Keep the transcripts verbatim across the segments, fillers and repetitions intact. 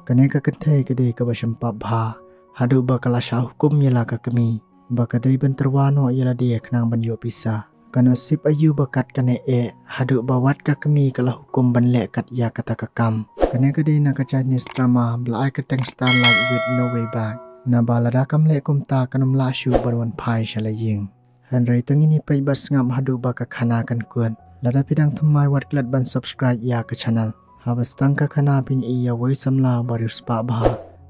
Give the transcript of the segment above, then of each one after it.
Kane ka kynthei ka dei kaba shempap bha, haduh ba ka la shah hukum ïa la ka kmie ba ka dei ban tyrwa noh ïa lade khnang ban ïoh pisa. Ka nusip aïu ba kat kane eh, haduh ba wat ka kmie ka la hukum ban leh kat ïa kata ka kam. Kane ka dei na ka Chinese drama ba la ai kyrteng Starlight with No Way Back. Naba lada kam leh kumta kan ym lah shuh ban wan phai sha la ïing. Hynrei to ngin ïa peit bad sngap haduh ba ka khana kan kut. Lada phi dang thymmai wat klet ban subscribe ïa ka channel. Haba sdang ka khana phin ïohi ïa uwei u samla ba riewspah bha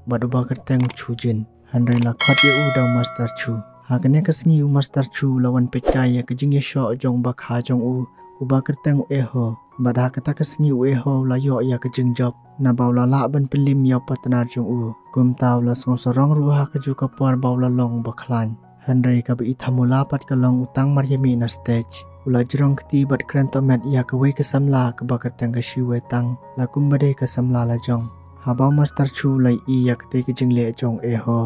bad uba kyrteng Chujin. Hynrei la khot ïa u da u Master Chu. Ha kane ka sngi u Master Chu u la wan peit kai ïa ka jingïashoh jong u bakha jong u uba kyrteng u Eho. Bad ha kata ka sngi u Eho u la ïoh ïa ka jingjop naba u la lah ban pynlim ïa u partner jong u. Kumta u la sngewsarong ruh ha kajuh ka por ba u la long uba khlaiñ. Hynrei kaba i thamula pat ka long u tang mar ïa mih na stage, u la jrong kti bad kren tohmet ïa kawei ka samla kaba kyrteng ka Shiwei Tang, la kumba dei ka samla lajong. Haba u Master Chu u la ïohi ïa katei ka jingleh jong u Eho,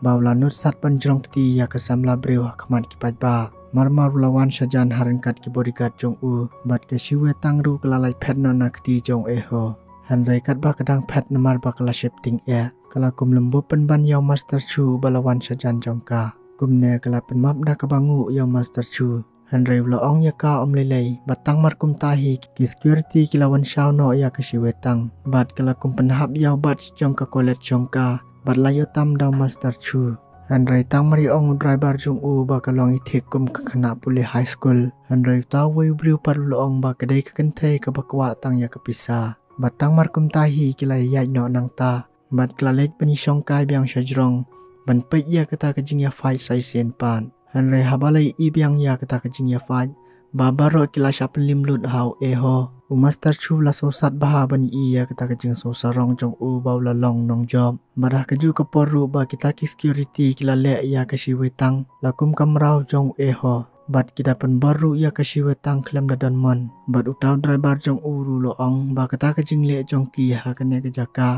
ba u la nud sat ban jrong kti ïa ka samla briew ha khmat ki paidbah, marmar u la wan shajan ha ryngkat ki bodyguard jong u. Bad ka Shiwei Tang ruh ka la lait phet noh na kti jong u Eho. Hynrei katba ka dang phet namar ba ka la sheptieng eh, ka la kum lymbup pynban ïa u Master Chu uba la wan shajan jong ka. Kumne ka la pynmap da kaba nguh ïa u Master Chu. Hynrei u la ong ïa ka ym lei lei, bad tang mar kumta hi ki security ki la wan shaw noh ïa ka Shiwei Tang. Bad ka la kum pynhap ïa u badge jong ka college jong ka bad la ïoh tam da u Master Chu. Hynrei tang mar ïa ong u driver jong u ba ka long i thik kum ka khynnah pule high school. Hynrei uta uwei u briew pat u la ong ba ka dei ka kynthei kaba kwah tang ïa ka pisa. Bad tang mar kumta hi ki la ïaid noh nangta. Bad ki la leit ban ïashong kai biang sha jrong ban peit ïa kata ka jingïafight sa shisien pat. Hynrei haba la ïohi biang ïa kata ka jingïafight, ba baroh ki la shah pynlim lut ha u Eho, u Master Chu u la sngewsat bha ban ïohi ïa kata ka jingsngewsarong jong u ba u la long nongjop. Bad ha kajuh ka por ruh ba kita ki security ki la leh ïa ka Shiwei Tang la kum ka mraw jong u Eho. Bad ki da pynbor ruh ïa ka Shiwei Tang khlem da don mon. Bad uta u driver jong u ruh u la ong ba kata ka jingleh jong ki ha kane ka jaka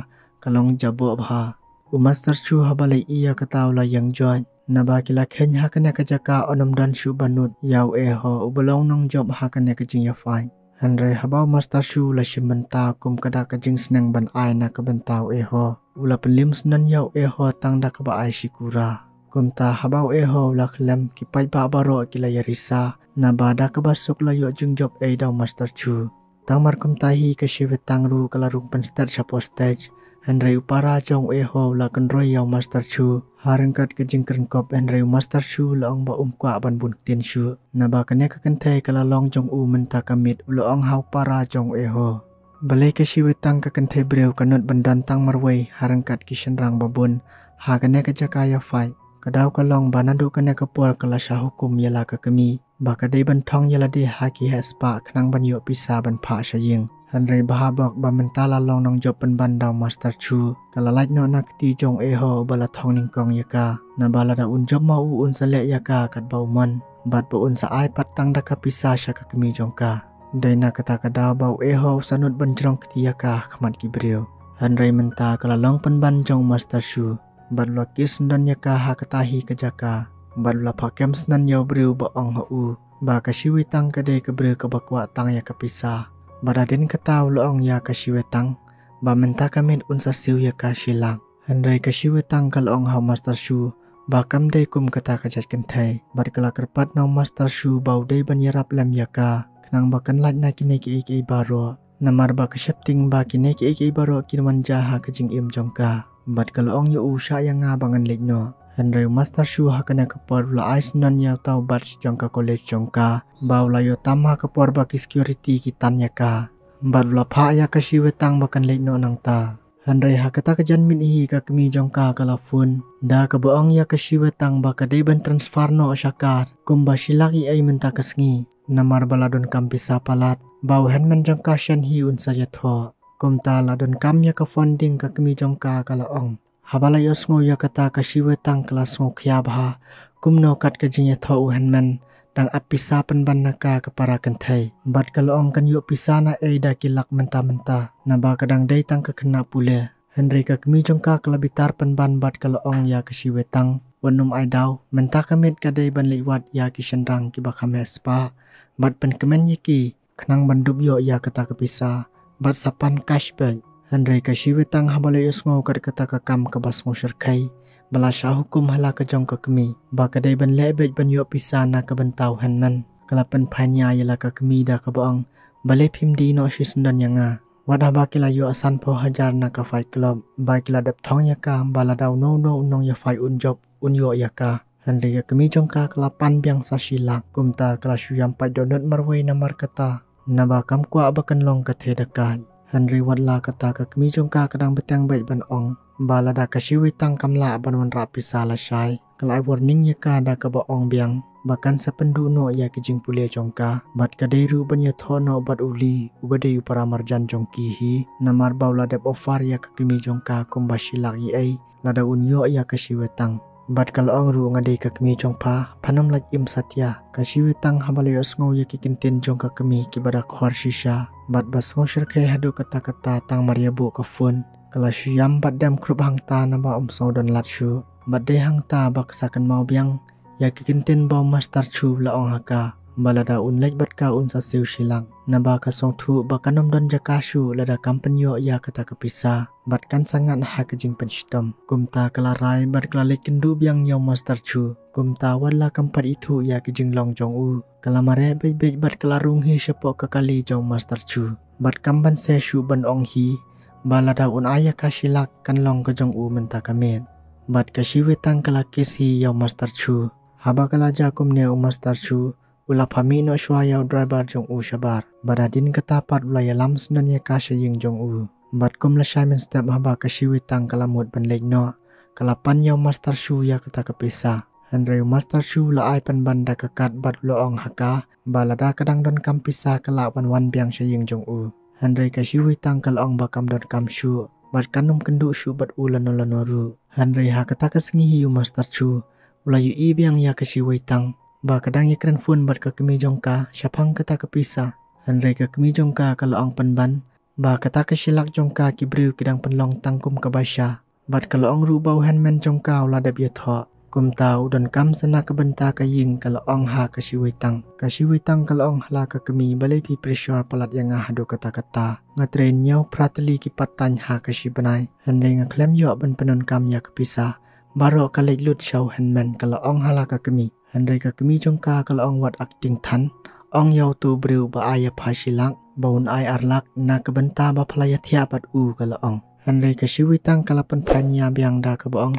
ka long jaboh bha. U Master Chu haba la ïohi ïa kata u la ïeng joit. Naba ki la kheiñ ha kane ka jaka un ym don shuh ba nud ïa u Eho uba long nongjop ha kane ka jingïafight. Hynrei haba u Master Chu u la shim bynta kum ka dak ka jingsneng ban ai na ka bynta u Eho, u la pynlim syndon ïa u Eho tang da kaba ai shikura. Kumta haba u Eho u la khlem, ki paidbah baroh ki la ïarisa naba da kaba suk la ïoh jingjop ei da u Master Chu. Tang mar kumta hi ka Shiwei Tang ruh ka la rung pynstet shapoh stage. Hynrei u para jong u Eho u la kynroi ïa u Master Chu ha ryngkat ka jingkren kop, hynrei u Master Chu u la ong ba um kwah ban bun ktien shuh. Naba kane ka kynthei ka la long jong u mynta ka miet, u la ong ha u para jong u Eho. Balei ka Shiwei Tang ka kynthei briew ka nud ban don tang marwei ha ryngkat ki shynrang babun ha kane ka jaka ïafight. Ka daw ka long ba naduh kane ka por ka la shah hukum ïa la ka kmie ba ka dei ban thong ïa lade ha ki heh spah khnang ban ïoh pisa ban phah sha ïing. Hynrei bha bok ba mynta la long nongjop pynban da u Master Chu, ka la lait noh na kti jong u Eho ba la thong nyngkong ïa ka. Naba lada un jop ma u un sa leh ïa ka katba u mon, bad ba un sa ai pat tang da ka pisa sha ka kmie jong ka. Dei na kata ka daw ba u Eho u sa nud ban jrong kti ïa ka ha khmat ki briew. Hynrei mynta ka la long pynban jong u Master Chu. Bad u la kis syndon ïa ka ha kata hi ka jaka. Bad u la phah kem syndon ïa u briew ba ong ha u ba ka Shiwei Tang ka dei ka briew kaba kwah tang ïa ka pisa. Bad hadien kata u la ong ïa ka Shiwei Tang ba mynta ka miet un sa siew ïa ka shi lak. Hynrei ka Shiwei Tang ka la ong ha u Master Chu ba kam dei kum kata ka jait kynthei. Bad ka la kyrpad na u Master Chu ba u dei ban ïarap lem ïa ka khnang ba kan lait na kine kiei kiei baroh. Namar ba ka sheptieng ba kine kiei kiei baroh kin wan jia ha ka jingim jong ka. Bad ka la ong ïa u shah ïa nga ba ngan leit noh. Hynrei u Master Chu ha kane ka por u la ai syndon ïa uta u badge jong ka college jong ka ba u la ïoh tam ha ka por ba ki security ki tan ïa ka. Bad u la phah ïa ka Shiwei Tang ba kan leit noh nangta. Hynrei ha kata ka janmiet hi ka kmie jong ka ka la phone da kaba ong ïa ka Shiwei Tang ba ka dei ban transfer noh sha ka kumba shi lak ei mynta ka sngi. Namar ba la donkam pisa palat ba u hynmen jong ka shen hi un sa ïathoh. Kumta la donkam ïa ka phone ding ka kmie jong ka ka la ong. Haba la ïohsngew ïa kata ka Shiwei Tang ka la sngew khia bha. Kumno kat ka jingïathoh u hynmen dang ap pisa pynban na ka ka para kynthei. Bad ka la ong kan ïoh pisa na ei da ki lak mynta mynta. Naba ka dang dei tang ka khynnah pule. Hynrei ka kmie jong ka ka la bitar pynban bad ka la ong ïa ka Shiwei Tang, wat nym ai daw, mynta ka miet ka dei ban leit wad ïa ki shynrang kiba kham heh spah bad pynkmen ïa ki khnang ban dup ïoh ïa kata ka pisa bad sa pan cash beit. Hynrei ka Shiwei Tang haba la ïohsngew kat kata ka kam kaba sngewshyrkhei ba la shah hukum ha la ka jong ka kmie ba ka dei ban leh beit ban ïoh pisa na ka bynta u hynmen, ka la pynphai nia ïa la ka kmie da kaba ong, balei phim die noh shisyndon ïa nga. Wat haba ki la ïoh sanphew hajar na ka Fight Club ba ki la dep thong ïa ka ba lada uno uno u nongïaphai un jop un ïoh ïa ka. Hynrei ka kmie jong ka ka la pan biang sa shi lak. Kumta ka la shu ïam pait dohnud marwei namar kata, naba kam kwah ba kan long ka thei dakaid. Hynrei wat la kata ka kmie jong ka ka dang bteng beit ban ong ba lada ka Shiwei Tang kam lah ban wanrah pisa lashai, ka la ai warning ïa ka da kaba ong biang ba kan sa pynduh noh ïa ki jingpule jong ka bad ka dei ruh ban ïathoh noh bad u Li uba dei u para marjan jong ki hi, namar ba u la dep offer ïa ka kmie jong ka kumba shi lak ïa ei lada un ïoh ïa ka Shiwei Tang. Bad ka la ong ruh, nga dei ka kmie jong pha, phan ym lait im satia. Ka Shiwei Tang haba la ïohsngew ïa ki kyntien jong ka kmie kiba da khor shisha bad ba sngewshyrkhei haduh katta katta tang mar ïa buh ka phone, ka la shu ïam bad dem khrup hangta naba ym sngew don lad shuh. Bad dei hangta ba ka sa kynmaw biang ïa ki kyntien ba u Master Chu u la ong ha ka ba lada un leit bad ka un sa siew shi lak, naba ka sngewthuh ba kan ym don jaka shuh lada kam pynïoh ïa kata ka pisa bad kan sa ngat ha ka jingpynshitom. Kumta ka la rai bad ka la leit kynduh biang ïa u Master Chu. Kumta wat la kam pat ithuh ïa ki jinglong jong u, ka la mareh beit beit bad ka la rung hi shapoh ka kali jong u Master Chu. Bad kam banse shuh ban ong hi ba lada un ai ïa ka shi lak kan long ka jong u mynta ka miet. Bad ka Shiwei Tang ka la kiss hi ïa u Master Chu. Haba ka la jia kumne, u Master Chu u la phah mih noh shuwa ïa u driver jong u shabar. Bad hadien kata pat u la ïalam syndon ïa ka sha ïing jong u. Bad kum lashai mynstep haba ka Shiwei Tang ka la mut ban leit noh, ka la pan ïa u Master Chu ïa kata ka pisa. Hynrei u Master Chu u la ai pynban da ka kad bad u la ong ha ka ba lada ka dang donkam pisa ka lah ban wan biang sha ïing jong u. Hynrei ka Shiwei Tang ka la ong ba kam donkam shuh bad kan ym kynduh shuh bad u lano lano ruh. Hynrei ha kata ka sngi hi u Master Chu u la ïohi biang ïa ka Shiwei Tang ba ka dang ïakren phone bad ka kmie jong ka shaphang kata ka pisa. Hynrei ka kmie jong ka ka la ong pynban ba kata ka shi lak jong ka ki briew ki dang pynlong tang kum ka baisa. Bad ka la ong ruh ba u hynmen jong ka u la dep ïathoh. Kumta u donkam sa na ka bynta ka ïing, ka la ong ha ka Shiwei Tang. Ka Shiwei Tang ka la ong ha la ka kmie, balei phi pressure palat ïa nga haduh katta katta. Nga trei ñiew phra tylli ki part time ha ka shi bnai, hynrei nga khlem ïoh ban pyndonkam ïa ka pisa. Baroh ka leit lut sha u hynmen, ka la ong ha la ka kmie. Hynrei ka kmie jong ka ka la ong, wat acting than. Ong ïa uto u briew ba ai ïa pha shi lak ba un ai ar lak na ka bynta ba pha la ïathiah bad u, ka la ong. Hynrei ka Shiwei Tang ka la pynphai nia biang da kaba ong,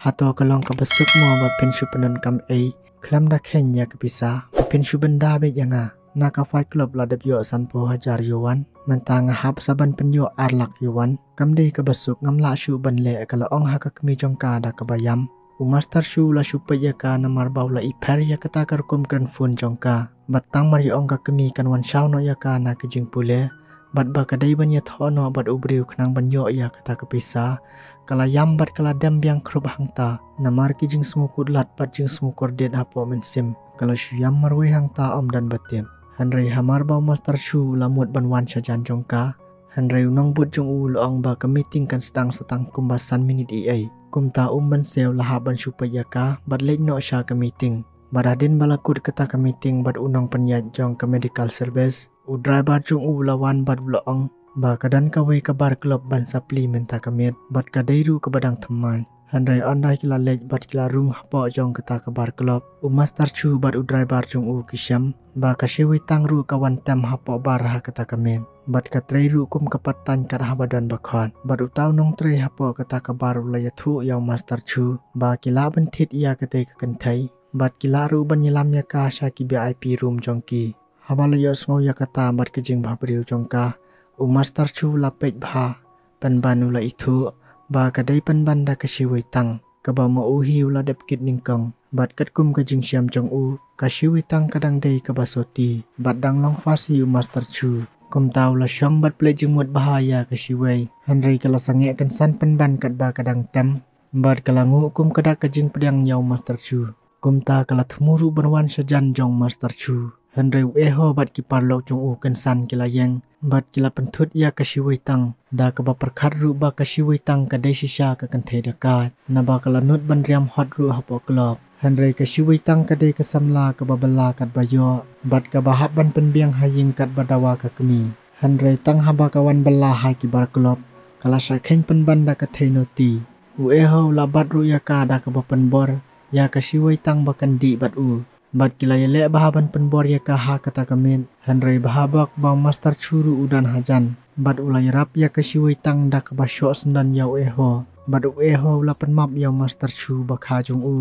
hato ka long kaba suk mo ba phin shu pyndonkam ei khlem da kheiñ ïa ka pisa, ba phin shu bynda beit ïa nga. Na ka Fight Club la dep ïoh sanphew hajar yuan, mynta nga hap sa ban pynïoh ar lak yuan. Kam dei kaba suk, ngam lah shuh ban leh, ka la ong ha ka kmie jong ka da kaba ïam. U Master Chu u la shu peit ïa ka namar ba u la ipher ïa kata ka rukom kren phone jong ka. Bad tang mar ïa ong ka kmie kan wan shaw noh ïa ka na ka jingpule bad ba ka dei ban ïathoh noh bad u briew khnang ban ïoh ïa kata ka pisa, ka la ïam bad ka la dem biang khrup hangta. Namar ki jingsngewkut lad bad jingsngewkordit hapoh mynsiem, ka la shu ïam marwei hangta ym don ba tip. Hynrei hamar ba u Master Chu u la mut ban wan sha jan jong ka, hynrei u nongbud jong u u la ong ba ka meeting kan sdang sa tang kumba san minit ïa ei. Kumta um banse u la hap ban shu peit ïa ka bad leit noh sha ka meeting. Bad hadien ba la kut kata ka meeting bad u nongpynïaid jong ka medical service, u driver jong u u la wan bad u la ong ba ka don kawei ka bar club ban sa plie mynta ka miet bad ka dei ruh kaba dang thymmai. Hynrei ynda ki la leit bad ki la rung hapoh jong kata ka bar club, u Master Chu bad u driver jong u ki shem ba ka Shiwei Tang ruh ka wan tem hapoh bar ha kata ka miet bad ka trei ruh kum ka part time kat haba don ba khot. Bad uta u nongtrei hapoh kata ka bar u la ïathuh ïa u Master Chu ba ki lah ban thied ïa katei ka kynthei bad ki lah ruh ban ïalam ïa ka sha ki V I P room jong ki. Haba la ïohsngew ïa kata bad ka jingbhabriew jong ka, u Master Chu u la peit bha, pynban u la ithuh ba ka dei pynban da ka Shiwei Tang, kaba ma u hi u la dep kit nyngkong. Bad katkum ka jingshem jong u, ka Shiwei Tang ka dang dei kaba soti bad dang long first hi u Master Chu. Kumta u la shong bad pynleit jingmut bha ïa ka Shiwei, hynrei ka la sangeh kynsan pynban katba ka dang tem bad ka la nguh kum ka dak ka jingpdiang ïa u Master Chu. Kumta ka la thmu ruh ban wan sha jan jong Master Chu. Hynrei u Eho bad ki paralok jong u kynsan ki la ïeng bad ki la pynthut ïa ka Shiwei Tang da kaba pyrkhat ruh ba ka Shiwei Tang ka dei shisha ka kynthei dakaid, naba ka la nud ban riam hot ruh hapoh club. Hynrei ka Shiwei Tang ka dei ka samla kaba bylla katba ïoh bad kaba hap ban pynbiang ha ïing katba dawa ka kmie. Hynrei tang haba ka wan bylla ha ki bar club, ka la shah khein pynban da ka thei noti. U Eho u la bat ruh ïa ka da kaba pynbor ïa ka Shiwei Tang ba kan dih bad u. Bad ki la ïaleh bha ban pynbor ïa ka ha kata ka miet. Hynrei bha bok ba u Master Chu ruh u don hajan. Bad u la ïarap ïa ka Shiwei Tang da kaba shoh syndon ïa u Eho. Bad u Eho u la pynmap ïa u Master Chu ba kha jong u.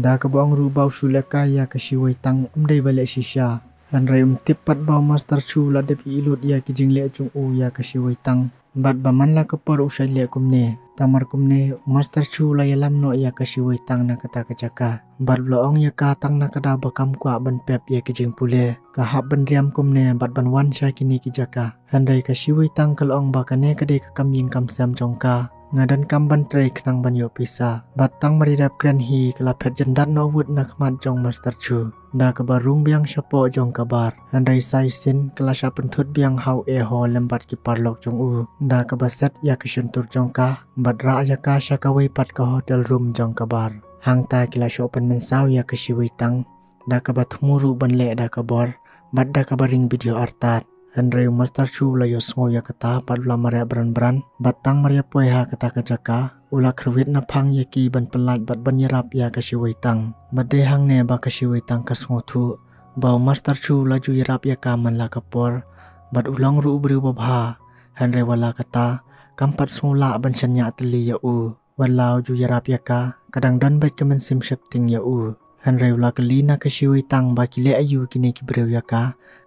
Da kaba ong ruh ba u shu lehkai ïa ka Shiwei Tang, um dei ba leh shisha. Hynrei um tip pat ba u Master Chu u la dep ïa lut ïa ki jingleh jong u ïa ka Shiwei Tang. Bad ba man la ka por u shait leh kumne. Tang mar kumne, u Master Chu u la ïalam noh ïa ka Shiwei Tang na kata ka jaka. Bad u la ong ïa ka tang na ka daw ba kam kwah ban pep ïa ki jingpule. Ka hap ban riam kumne bad ban wan sha kine ki jaka. Hynrei ka Shiwei Tang ka la ong ba kane ka dei ka kam ïing kam sem jong ka. Nga donkam ban trei khnang ban ïoh pisa. Bad tang mar ïa dep kren hi ka la phet jyndat noh wut na khmat jong Master Chu. Da kaba rung biang shapoh jong ka bar. Hynrei sa shisien ka la shah pynthut biang ha u Eho lem bad ki paralok jong u. Da kaba set ïa ka shyntur jong ka. Bad rah ïa ka sha kawei pat ka hotel room jong ka bar. Hangta ki la shoh pynmynsaw ïa ka Shiwei Tang. Da kaba thmu ruh ban leh da ka bor. Bad da kaba ring video artat. Hynrei u Master Chu u la ïohsngew ïa kata bad u la mareh bran bran. Bad tang mar ïa poi ha kata ka jaka. U la khrwit na phang ïa ki ban pyllait bad ban ïarap ïa ka Shiwei Tang. Bad dei hangne ba ka Shiwei Tang ka sngewthuh. Ba u Master Chu u la ju ïarap ïa ka man la ka por. Bad u long ruh u briew ba bha. Hynrei wat la kata. Kam pat sngewlah ban shaniah tylli ïa u. Wat la u ju ïarap ïa ka, ka dang don beit ka mynsiem sheptieng ïa u. Hynrei u la kylli na ka Shiwei Tang ba ki leh aïu kine ki briew ïa ka.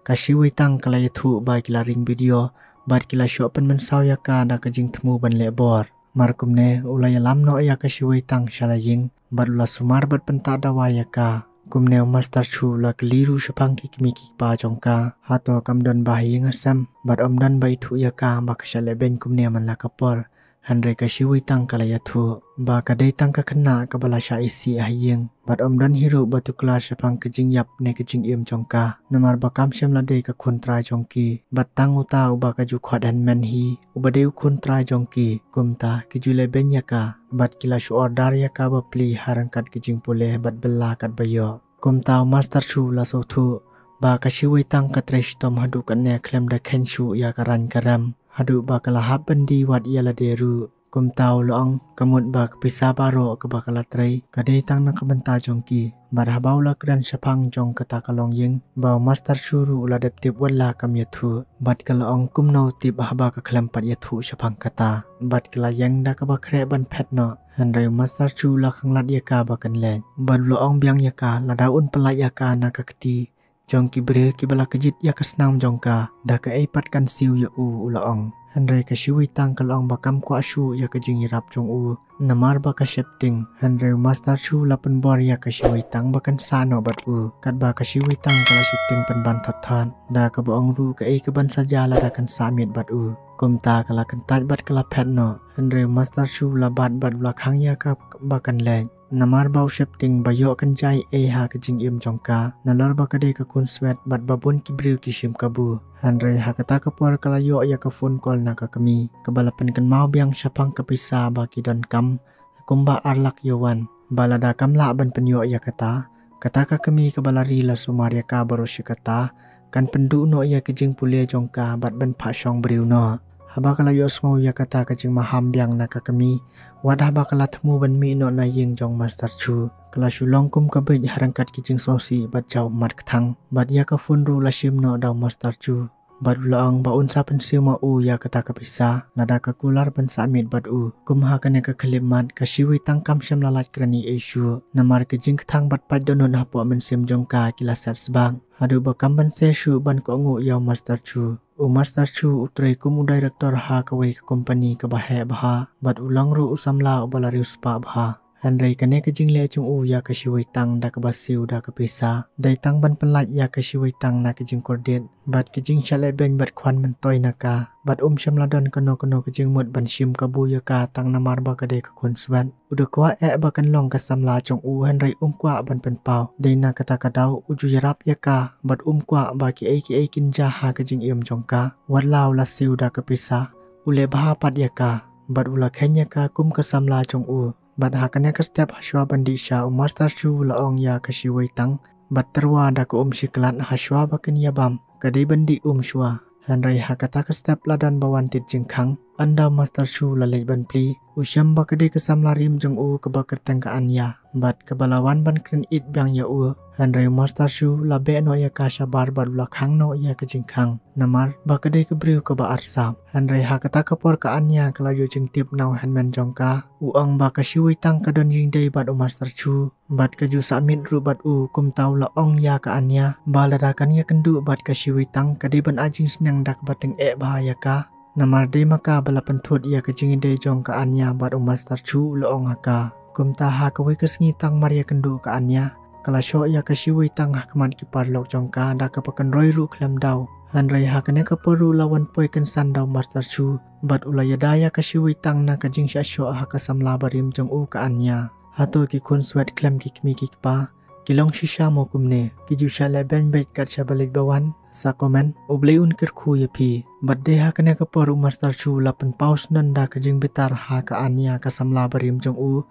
Ka Shiwei Tang ka la ïathuh ba ki la ring video, bad ki la shoh pynmynsaw ïa ka da ka jingthmu ban leh bor. Mar kumne, u la ïalam noh ïa ka Shiwei Tang sha la ïing, bad u la sumar bad pyntah dawa ïa ka. Kumne u Master Chu u la kylli ruh shaphang ki kmie ki kpa jong ka. Hato kam don ba ha ïing ha sem, bad ym don ba ithuh ïa ka ba ka shah leh beiñ kumne man la ka por. Hynrei ka Shiwei Tang ka la ïathuh ba ka dei tang ka khynnah kaba la shah isih ha ïing. Bad ym don hi ruh ba tuklar shaphang ka jingïap ne ka jingim jong ka. Namar ba kam shym la dei ka khun trai jong ki. Bad tang uta uba ka ju khot hynmen hi. Uba dei u khun trai jong ki. Kumta ki ju leh beiñ ïa ka. Bad ki la shu order ïa ka ba plie ha ryngkat ka jingpule bad bylla katba ïoh. Kumta u Master Chu u la sngewthuh ba ka Shiwei Tang ka trei shitom haduh katne khlem da khein shuh ïa ka rang ka rem. Haduh ba ka la hap ban die wat ïa lade ruh. Kumta u la ong, ka mut ba ka pisa baroh kaba ka la trei, ka dei tang na ka bynta jong ki. Bad haba u la kren shaphang jong kata ka longïing, ba u Master Chu ruh u la dep tip wat la kam ïathuh. Bad ka la ong kumno u tip haba ka khlem pat ïathuh shaphang kata. Bad ka la ïeng da kaba khreh ban phet noh. Hynrei u Master Chu u la khanglad ïa ka ba kan leit. Bad u la ong biang ïa ka, lada un pyllait ïa ka na ka kti jong ki briew kiba la kjit ïa ka snam jong ka, da kaei pat kan siew ïa u, u la ong. Hynrei ka Shiwei Tang ka la ong ba kam kwah shuh ïa ka jingïarap jong u. Namar ba ka sheptieng, hynrei u Master Chu u la pynbor ïa ka Shiwei Tang ba kan sah noh bad u. Katba ka Shiwei Tang ka la sheptieng pynban thot thot. Da kaba ong ruh kaei kaban sa jia lada kan sah miet bad u. Kumta ka la kyntait bad ka la phet noh. Hynrei u Master Chu u la bat bad u la khang ïa ka ba kan leit. Namar ba u sheptieng ba ïoh kan jia ei ha ka jingim jong ka. Nalor ba ka dei ka khun swet bad ba bun ki briew ki shim kabu. Hynrei ha kata ka por ka la ïoh ïa ka phone call na ka kmie. Kaba la pynkynmaw biang shaphang ka pisa ba ki donkam. Kumba ar lak yuan. Ba lada kam lah ban pynïoh ïa kata. Kata ka kmie kaba la ri la sumar ïa ka baroh shi katta. Kan pynduh noh ïa ka jingpule jong ka bad ban phah shong briew noh. Haba ka la ïohsngew ïa kata ka jingmaham biang na ka kmie. Wat haba ka la thmu ban mih noh na ïing jong Master Chu. Ka la shu long kum ka beit ha ryngkat ki jingsngewsih bad jaw mat kthang. Bad ïa ka phone ruh la shim noh da u Master Chu. Bad u la ong ba un sa pynsiew ma u ïa kata ka pisa. Lada ka kular ban sah miet bad u. Kum ha kane ka khyllipmat ka Shiwei Tang kam shym la lait kren ei ei shuh. Namar ka jingkthang bad pait dohnud hapoh mynsiem jong ka ki la set sbak. Haduh ba kam ban seh shuh ban kohnguh ïa u Master Chu. U Master Chu u trei kum u director ha kawei ka company kaba heh bha. Bad u long ruh u samla uba la riewspah bha. Hynrei kane ka jingleh jong u ïa ka Shiwei Tang da kaba siew da ka pisa. Dei tang ban pynlait ïa ka Shiwei Tang na ka jingkordit. Bad ka jingshah leh beiñ bad khwan myntoi na ka. Bad um shym la don kano kano ka jingmut ban shim kabu ïa ka tang namar ba ka dei ka khun swet. U da kwah eh ba kan long ka samla jong u hynrei um kwah ban pynpaw. Dei na kata ka daw u ju ïarap ïa ka. Bad um kwah ba kiei kiei kin jia ha ka jingim jong ka. Wat la u la siew da ka pisa. U leh bha pat ïa ka. Bad u la khein ïa ka kum ka samla jong u. Bad ha kane ka step hashwa ban dih sha u Master Chu u la ong ïa ka Shiwei Tang. Bad tyrwa da ka um shi klat hashwa ba kin ïa bam. Ka dei ban dih um shwa. Hynrei ha kata ka step la don ba wan tied jingkhang. Ynda u Master Chu u la leit ban plie, u shem ba ka dei ka samla rim jong u kaba kyrteng ka Anya, bad kaba la wan ban kren ïeit biang ïa u. Hynrei u Master Chu u la beh noh ïa ka shabar bad u la khang noh ïa ka jingkhang, namar ba ka dei ka briew kaba arsap. Hynrei ha kata ka por ka Anya ka la ïoh jingtip na u hynmen jong ka, u ong ba ka Shi Wei Tang ka don jingdei bad u Master Chu, bad ka ju sah miet ruh bad u. Kumta u la ong ïa ka Anya ba lada kan ïakynduh bad ka Shi Wei Tang, ka dei ban ai jingsneng da kaba tyngeh bha ïa ka, namar dei ma ka ba la pynthut ïa ka jingïadei jong ka Anya bad u Master Chu, u la ong ha ka. Kumta ha kawei ka sngi tang mar ïakynduh ka Anya, ka la shoh ïa ka Shi Wei Tang ha khmat ki paralok jong ka da kaba kynroi ruh khlem daw. Hynrei ha kane ka por ruh la wan poi kynsan da u Master Chu, bad u la ïada ïa ka Shi Wei Tang na ka jingshah shoh ha ka samla barim jong u ka Anya. Hato ki khun swet khlem ki kmie ki kpa ki long shisha mo kumne? Ki ju shah leh beiñ beit kat shaba leit ba wan, sa comment. U Blei un kyrkhu ïa phi. Bad dei ha kane ka por u Master Chu u la pynpaw syndon da ka jingbitar ha ka Anya ka samla barim jong u,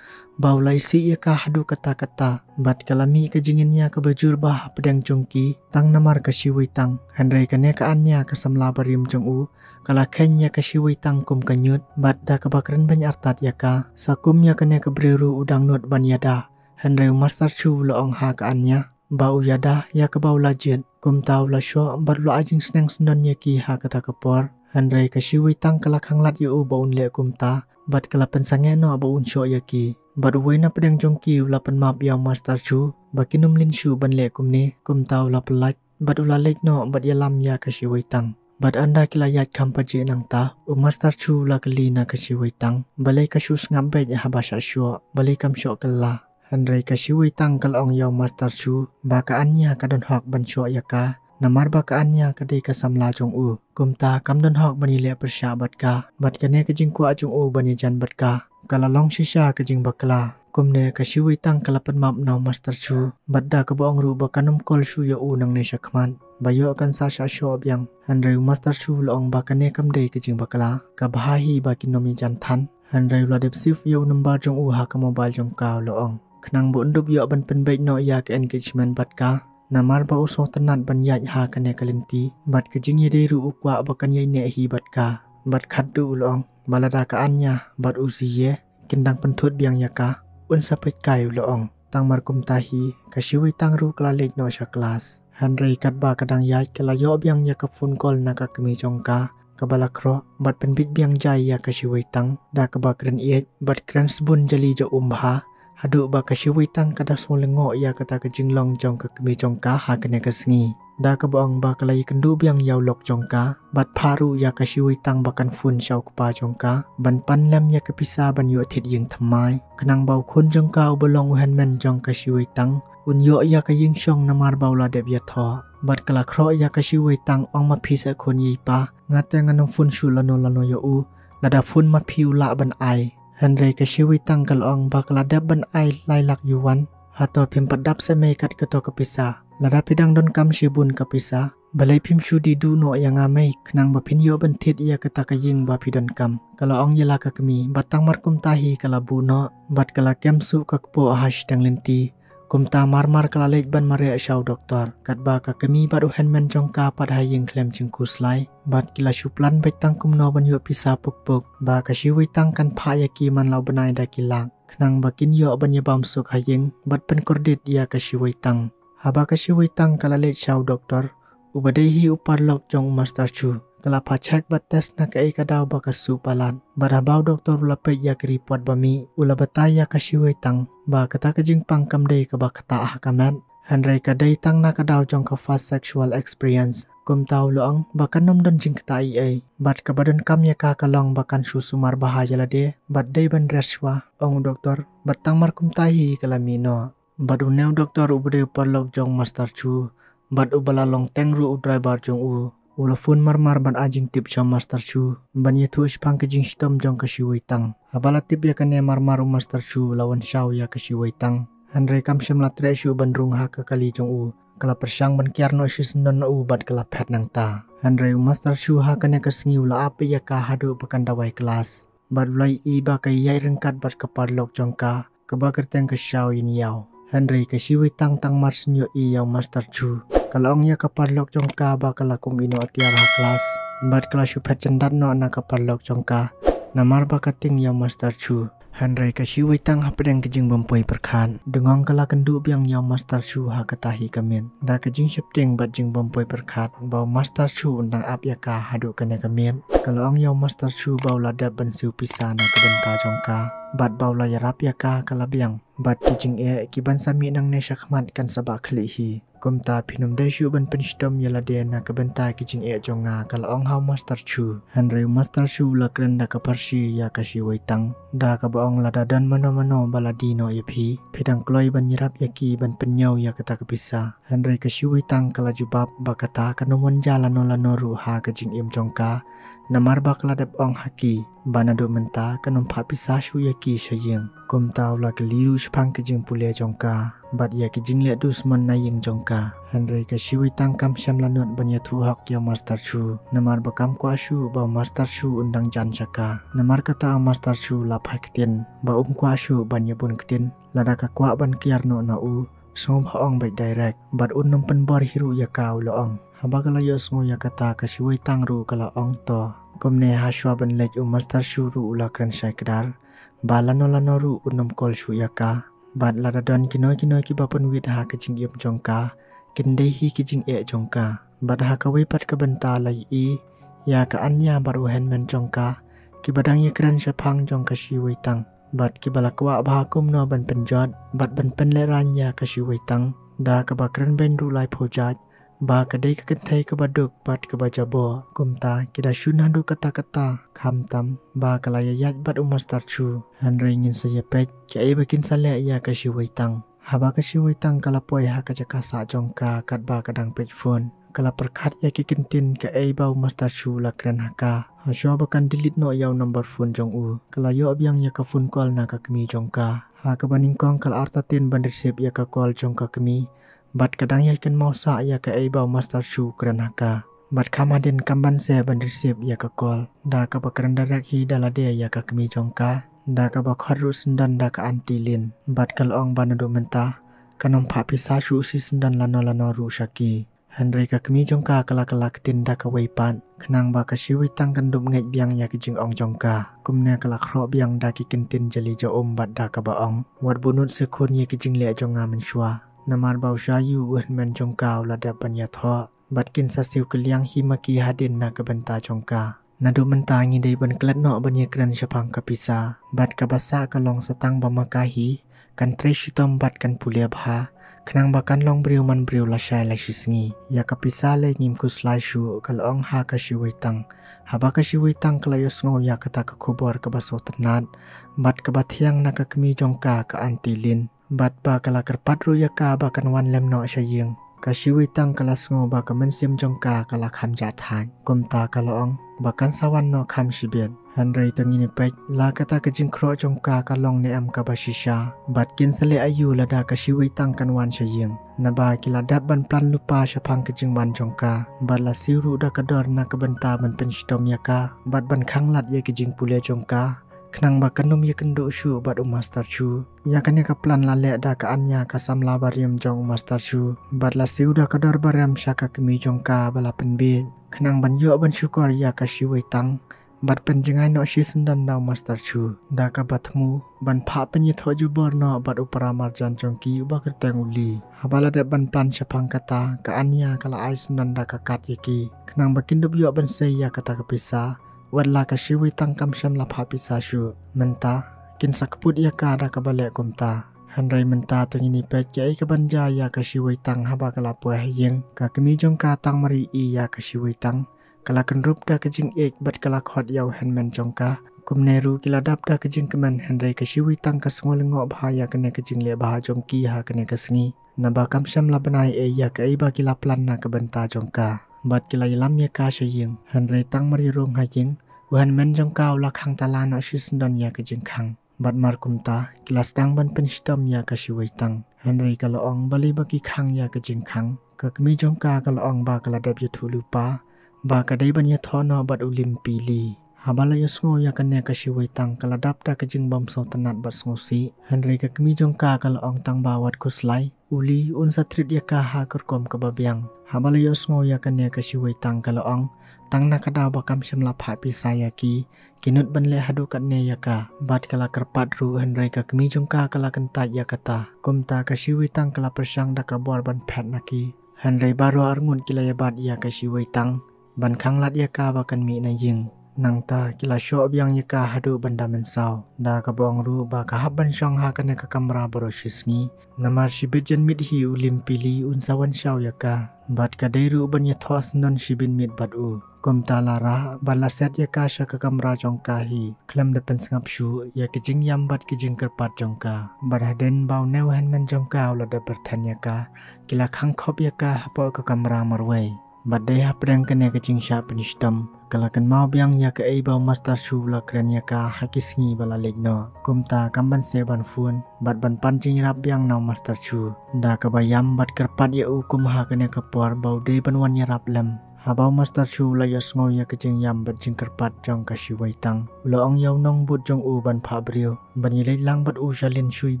ba u la isih ïa ka haduh katta katta. Bad ka la mih ka jingïania kaba jur bha hapdeng jong ki, tang namar ka Shi Wei Tang. Hynrei kane ka Anya ka samla barim jong u, ka la kheiñ ïa ka Shi Wei Tang kum ka ñiut, bad da kaba kren beiñ artat ïa ka. Sa kum ïa kane ka briew ruh u dang nud ban ïada. Hynrei u Master Chu u la ong ha ka Anya ba u ïada ïa kaba u la jied. Kumta u la shoh bad u la ai jingsneng syndon ïa ki ha kata ka por. Hynrei ka Shi Wei Tang ka la khanglad ïa u ba un leh kumta, bad ka la pynsangeh noh ba un shoh ïa ki. Bad uwei na pdeng jong ki u la pynmap ïa u Master Chu ba kin ym lynshai ban leh kumne. Kumta u la pyllait bad u la leit noh bad ïalam ïa ka Shi Wei Tang. Bad ynda ki la ïaid kham pajih nangta, u Master Chu u la kylli na ka Shi Wei Tang balei ka shu sngap beit haba shah shoh, balei kam shoh kylla. Hynrei ka Shi Wei Tang ka la ong ïa u Master Chu ba ka Anya ka don hok ban shoh ïa ka, namar ba ka Anya ka dei ka samla jong u. Kumta kam don hok ban ïaleh pyrshah bad ka, bad kane ka jingkwah jong u ban ïajan bad ka, ka la long shisha ka jingbakla. Kumne ka Shi Wei Tang ka la pynmap na u Master Chu, bad da kaba ong ruh ba kan ym call shuh ïa u nangne shakhmat, ba ïoh kan sa shah shoh biang. Hynrei u Master Chu u la ong ba kane kam dei ka jingbakla, ka bha hi ba kin ym ïajan than. Hynrei u la dep save ïa u number jong u ha ka mobile jong ka, u la ong, khnang ba un dup ïoh ban pynbeit noh ïa ka engagement bad ka, namar ba u sngewtynnat ban ïaid ha kane ka lynti, bad ka jingïadei ruh u kwah ba kan ïaineh hi bad ka. Bad khatduh u la ong ba lada ka Anya bad u Ziye kin dang pynthut biang ïa ka, un sa peit kai, u la ong. Tang mar kumta hi ka Shi Wei Tang ruh ka la leit noh sha klas. Hynrei katba ka dang ïaid ka la ïoh biang ïa ka phone call na ka kmie jong ka, kaba la khroh bad pynbit biang jai ïa ka Shi Wei Tang da kaba kren ïeit bad kren sbun jali jong um bha, haduh ba ka Shi Wei Tang ka da sngew lyngngoh ïa kata ka jinglong jong ka kmie jong ka ha kane ka sngi. Da kaba ong ba ka la ïakynduh biang ïa u lok jong ka, bad phah ruh ïa ka Shi Wei Tang ba kan phone sha u kpa jong ka ban pan lem ïa ka pisa ban ïoh thied ïing thymmai, khnang ba u khun jong ka uba long u hynmen jong ka Shi Wei Tang un ïoh ïa ka ïing shong namar ba u la dep ïathoh. Bad ka la khroh ïa ka Shi Wei Tang, ong ma phi seh khun ïa i pa, nga te ngan ym phone shuh lano lano ïa u, lada phone ma phi u lah ban ai. Hynrei ka Shi Wei Tang ka la ong ba ka la dep ban ai lai lak yuan. Hato phim pat dap seh mei kat kato ka pisa? Lada phi dang donkam shibun ka pisa, balei phim shu die duh noh ïa nga mei, khnang ba phin ïoh ban thied ïa kata ka ïing ba phi donkam, ka la ong ïa la ka kmie. Bad tang mar kumta hi ka la buh noh bad ka la kem shuh ka kpoh ha shiteng lynti. Kumta marmar ka la leit ban mareh sha u doktor. Katba ka kmie bad u hynmen jong ka pat ha ïing khlem jingkhuslai, bad ki la shu plan beit tang kumno ban ïoh pisa puk puk ba ka Shi Wei Tang kan phah ïa ki man la u bnai da ki lak, khnang ba kin ïoh ban ïabam suk ha ïing bad pynkordit ïa ka Shi Wei Tang. Haba ka Shi Wei Tang ka la leit sha u doktor, uba dei hi u paralok jong u Master Chu, ka la phah check bad test na kaei ka daw ba ka shu palat. Bad haba u doktor u la peit ïa ka report ba mih, u la batai ïa ka Shi Wei Tang ba kata ka jingpang kam dei kaba ktah ha ka met, hynrei ka dei tang na ka daw jong ka first sexual experience. Kumta u la ong ba kan ym don jingktah ei ei, bad kaba donkam ïa ka ka long ba kan shu sumar bha ïa lade bad dei ban rest shuwa, ong u doktor. Bad tang mar kumta hi ka la mih noh. Bad une u doktor uba dei u paralok jong u Master Chu, bad uba la long teng ruh u driver jong u, u la phone marmar ban ai jingtip sha u Master Chu ban ïathuh shaphang ka jingshitom jong ka Shi Wei Tang. Haba la tip ïa kane marmar u Master Chu u la wan shaw ïa ka Shi Wei Tang. Hynrei kam shym la treh shuh ban rung ha ka kali jong u, ka la pyrshang ban kiar noh shisyndon na u bad ka la phet nangta. Hynrei u Master Chu ha kane ka sngi u la ap ïa ka haduh ba kan dawai klas. Bad u la ïohi ba ka ïaid ryngkat bad ka paralok jong ka, kaba kyrteng ka Xiao Yinyaw. Hynrei ka Shi Wei Tang tang mar shu ïohi ïa u Master Chu, ka la ong ïa ka paralok jong ka ba ka la kum ïehnoh tiar ha klas. Bad ka la shu phet jyndat noh na ka paralok jong ka, namar ba ka tieng ïa u Master Chu. Hynrei ka Shi Wei Tang hapdeng ka jingbym poi pyrkhat, dengong ka la kynduh biang ïa u Master Chu ha kata hi ka miet. Da ka jingsheptieng bad jingbym poi pyrkhat ba u Master Chu un dang ap ïa ka haduh kane ka miet, ka la ong ïa u Master Chu ba u la dep ban siew pisa na ka bynta jong ka, bad ba u la ïarap ïa ka ka la biang. Bad ki jingeh kiban sa mih nangne shakhmat kan sa bah khlieh hi. Kumta phin ym dei shuh ban pynshitom ïa lade na ka bynta ki jingeh jong nga, ka la ong ha u Master Chu. Hynrei u Master Chu u la kren da ka pharshi ïa ka Shi Wei Tang, da kaba ong lada don mano mano ba la die noh ïa phi, phi dang kloi ban ïarap ïa ki ban pynñiew ïa kata ka pisa. Hynrei ka Shi Wei Tang ka la jubab ba kata kan ym wan jia lano lano ruh ha ka jingim jong ka, namar ba ka la dep ong ha ki ba naduh mynta kan ym phah pisa shuh ïa ki sha ïing. Kumta u la kylli ruh shaphang ka jingpule jong ka bad ïa ka jingleh dusmon na ïing jong ka. Hynrei ka Shi Wei Tang kam shym la nud ban ïathuh hok ïa u Master Chu, namar ba kam kwah shuh ba u Master Chu un dang jan sha ka. Namar kata u Master Chu la phai ktien ba um kwah shuh ban ïabun ktien. Lada ka kwah ban kiar noh na u, sngewbha ong beit direct, bad un nym pynbor hi ruh ïa ka, u la ong. Haba ka la ïohsngew ïa kata ka Shi Wei Tang ruh ka la ong to. Kumne ha shuwa ban leit u Master Chu ruh u la kren shai kdar ba lano lano ruh un nym call shuh ïa ka. Bad lada don kino kino kiba pynwit ha ka jingim jong ka, kin dei hi ki jingeh jong ka. Bad ha kawei pat ka bynta la ïohi ïa ka Anya bad u hynmen jong ka kiba dang ïakren shaphang jong ka Shi Wei Tang. Bad kiba la kwah bha kumno ban pynjot bad ban pynlehraiñ ïa ka Shi Wei Tang, da kaba kren beiñ ruh laiphew jait ba ka dei ka kynthei kaba duk bad kaba jabor. Kumta ki da shun haduh katta katta, khamtam ba ka la ïaid bad u Master Chu. Hynrei ngin sa ïa peit kaei ba kin sa leh ïa ka Shi Wei Tang. Haba ka Shi Wei Tang ka la poi ha ka jaka sah jong ka katba ka dang peit phone, ka la pyrkhat ïa ki kyntien kaei ba u Master Chu u la kren ha ka. Ha shuwa ba kan delete noh ïa u number phone jong u, ka la ïoh biang ïa ka phone call na ka kmie jong ka. Ha kaba nyngkong ka la artatien ban receive ïa ka call jong ka kmie, bad ka dang ïai kynmaw sah ïa kaei ba u Master Chu u kren ha ka. Bad kham hadien kam banse ban receive ïa ka call, da kaba kren direct hi da lade ïa ka kmie jong ka, da kaba khot ruh syndon da ka Aunty Lin. Bad ka la ong ba naduh mynta kan nym phah pisa shuh shisyndon lano lano ruh sha ki. Hynrei ka kmie jong ka ka la kylla ktien da kawei pat, khnang ba ka Shi Wei Tang kan dup ngeit biang ïa ki jingong jong ka. Kumne ka la khroh biang da ki kyntien jali ja um bad da kaba ong, wat buh nud se khun ïa ki jingleh jong nga mynshuwa, namar ba u Sha Yu u hynmen jong ka u la dep ban ïathoh, bad kin sa siew kylliang hi ma ki hadien na ka bynta jong ka. Naduh mynta ngi dei ban klet noh ban ïakren shaphang ka pisa, bad kaba sah ka long sa tang ba ma ka hi kan trei shitom bad kan pule bha, khnang ba kan long briew man briew lashai lashisngi. Ïa ka pisa lei ngim khuslai shuh, ka la ong ha ka Shi Wei Tang. Haba ka Shi Wei Tang ka la ïohsngew ïa kata ka khubor kaba sngewtynnat bad kaba thiang na ka kmie jong ka, ka Aunty Lin, bad ba ka la kyrpad ruh ïa ka ba kan wan lem noh sha ïing, ka Shi Wei Tang ka la sngew ba ka mynsiem jong ka ka la kham jah thait. Kumta ka la ong ba kan sa wan noh kham shibit. Hynrei to ngin ïa peit la kata ka jingkhroh jong ka ka long ne em kaba shisha, bad kin sa leh aïu lada ka Shi Wei Tang kan wan sha ïing. Naba ki la dep ban plan lypa shaphang ka jingwan jong ka, bad la siew ruh da ka dor na ka bynta ban pynshitom ïa ka bad ban khanglad ïa ka jingpule jong ka, khnang ba kan nym ïakynduh shuh bad u Master Chu. Ïa kane ka plan la leh da ka Anya, ka samla barim jong u Master Chu, bad la siew da ka dor barim sha ka kmie jong ka ba la pynbiej, khnang ban ïoh ban shukor ïa ka Shi Wei Tang bad pynjngai noh shisyndon da u Master Chu. Da kaba thmu ban phah pynïathoh jubor noh bad u para marjan jong ki uba kyrteng u Li. Haba la dep ban plan shaphang kata, ka Anya ka la ai syndon da ka kad ïa ki, khnang ba kin dup ïoh ban sei ïa kata ka pisa. Wat la ka Shi Wei Tang kam shym la phah pisa shuh. Mynta kin sa kput ïa ka da kaba leh kumta. Hynrei mynta to ngin ïa peit kaei kaban jia ïa ka Shi Wei Tang haba ka la poi ha ïing. Ka kmie jong ka Tang Mari i ïa ka Shi Wei Tang, ka la kynrup da ka jingïeit bad ka la khot ïa u hynmen jong ka. Kumne ruh ki la dap da ka jingkmen, hynrei ka Shi Wei Tang ka sngew lyngngoh bha ïa kane ka jingleh bha jong ki ha kane ka sngi. Naba kam shym la bnai ei ïa kaei ba ki la plan na ka bynta jong ka. Bad ki la ïalam ïa ka sha ïing. Hynrei tang mar ïa rung ha ïing, u hynmen jong ka u la khang tala noh shisyndon ïa ka jingkhang. Bad mar kumta ki la sdang ban pynshitom ïa ka Shi Wei Tang. Hynrei ka la ong balei ba ki khang ïa ka jingkhang. Ka kmie jong ka ka la ong ba ka la dep ïathuh lypa ba ka dei ban ïathoh noh bad u Lim Pi Li. Haba la ïohsngew ïa kane ka Shi Wei Tang ka la dap da ka jingbym sngewtynnat bad sngewsih. Hynrei ka kmie jong ka ka la ong tang ba wat khuslai, u Li un sa treat ïa ka ha ka rukom kaba biang. Haba la ïohsngew ïa kane ka Shi Wei Tang ka la ong, tang na ka daw ba kam shym la phah pisa ïa ki, ki nud ban leh haduh katne ïa ka. Bad ka la kyrpad ruh, hynrei ka kmie jong ka ka la kyntait ïa kata. Kumta ka Shi Wei Tang ka la pyrshang da ka bor ban phet na ki. Hynrei baroh arngut ki la ïabat ïa ka Shi Wei Tang ban khanglad ïa ka ba kan mih na ïing. Nangta ki la shoh biang ïa ka haduh ban da mynsaw, da kaba ong ruh ba ka hap ban shong ha kane ka kamra baroh shi sngi. Namar shibit janmiet hi u Lim Pi Li un sa wan shaw ïa ka, bad ka dei ruh ban ïathoh syndon shibit miet bad u. Kumta la rah bad la set ïa ka sha ka kamra jong ka hi, khlem da pynsngap shuh ïa ki jingïam bad ki jingkyrpad jong ka. Bad hadien ba une u hynmen jong ka u la dep pyrthen ïa ka, ki la khang khop ïa ka hapoh ka kamra marwei. Bad dei hapdeng kane ka jingshah pynshitom, ka la kynmaw biang ïa kaei ba u Master Chu u la kren ïa ka ha ki sngi ba la leit noh. Kumta kam ban sngewbha ban phone bad ban pan jingïarap biang na u Master Chu, da kaba ïam bad kyrpad ïa u kum ha kane ka por ba u dei ban wan ïarap lem. Haba u Master Chu u la ïohsngew ïa ka jingïam bad jingkyrpad jong ka Shi Wei Tang, u la ong ïa u nongbud jong u ban phah briew ban ïaleit lang bad u sha Lin Shui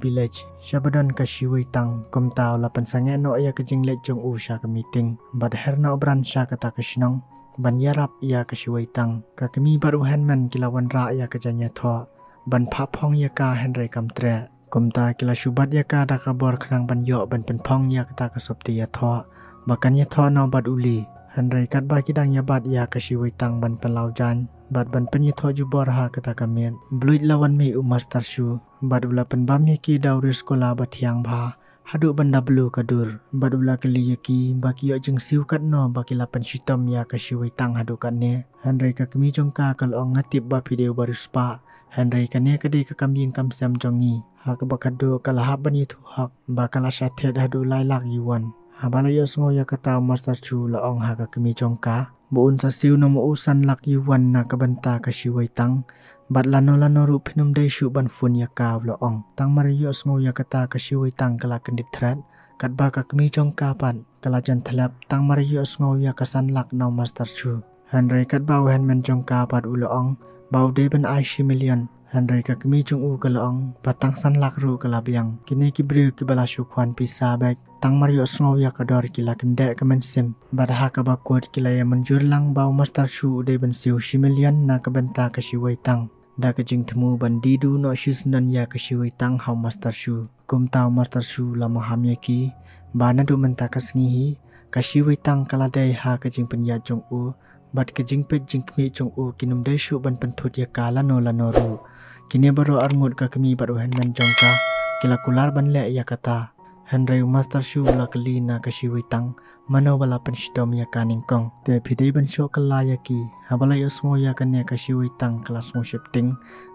Village, sha ba don ka Shi Wei Tang. Kumta u la pynsangeh noh ïa ka jingleit jong u sha ka meeting bad her noh bran sha kata ka shnong ban ïarap ïa ka Shi Wei Tang. Ka kmie bad u hynmen ki la wanrah ïa ka jaiñ ïathoh ban phah phong ïa ka, hynrei kam treh. Kumta ki la shu bat ïa ka da ka bor khnang ban ïoh ban pynphong ïa kata ka sopti ïathoh ba kan ïathoh noh bad u Li. Hynrei katba ki dang ïabat ïa ka Shi Wei Tang ban pynlaw jaiñ bad ban pynïathoh jubor ha kata ka miet, bluit la wan mih u Master Chu bad u la pynbam ïa ki da u riewskula ba thiang bha haduh ban da bluh ka dur. Bad u la kylli ïa ki ba ki ïoh jingsiew katno ba ki la pynshitom ïa ka Shi Wei Tang haduh katne. Hynrei ka kmie jong ka ka la ong, nga tip ba phi dei u bariewspah, hynrei kane ka dei ka kam ïing kam sem jong ngi. Ha kaba khatduh ka la hap ban ïathuh hok ba ka la shah thied haduh lai lak yuan. Haba la ïohsngew ïa kata u Master Chu u la ong ha ka kmie jong ka ba un sa siew noh ma u san lak yuan na ka bynta ka Shi Wei Tang. Bad lano lano ruh phin ym dei shuh ban phone ïa ka, u la ong. Tang mar ïohsngew ïa kata ka Shi Wei Tang ka la kyndit thret, katba ka kmie jong ka pat ka la jan thlep tang mar ïohsngew ïa ka san lak na u Master Chu. Hynrei katba u hynmen jong ka pat u la ong ba u dei ban ai shi million, hynrei ka kmie jong u ka la ong ba tang san lak ruh ka la biang. Kine ki briew kiba la shu khwan pisa beit, tang mar ïohsngew ïa ka dor ki la kyndeh ka mynsiem bad ha kaba kut ki la ïa mynjur lang ba u Master Chu u dei ban siew shi million na ka bynta ka Shi Wei Tang. Da ka jingthmu ban die duh noh shisyndon ïa ka Shi Wei Tang ha u Master Chu. Kumta u Master Chu u la maham ïa ki ba naduh mynta ka sngi hi ka Shi Wei Tang ka la dei ha ka jingpynïaid jong u bad ka jingpeit jingkhmih jong u kin ym dei shuh ban pynthut ïa ka lano lano ruh. Kine baroh arngut ka kmie bad u hynmen jong ka ki la kular ban leh ïa kata. Hynrei u Master Chu u la kylli na ka Shi Wei Tang mano ba la pynshitom ïa ka nyngkong. Te phi dei ban shoh kylla ïa ki. Haba la ïohsngew ïa kane ka Shi Wei Tang ka la sngew sheptieng,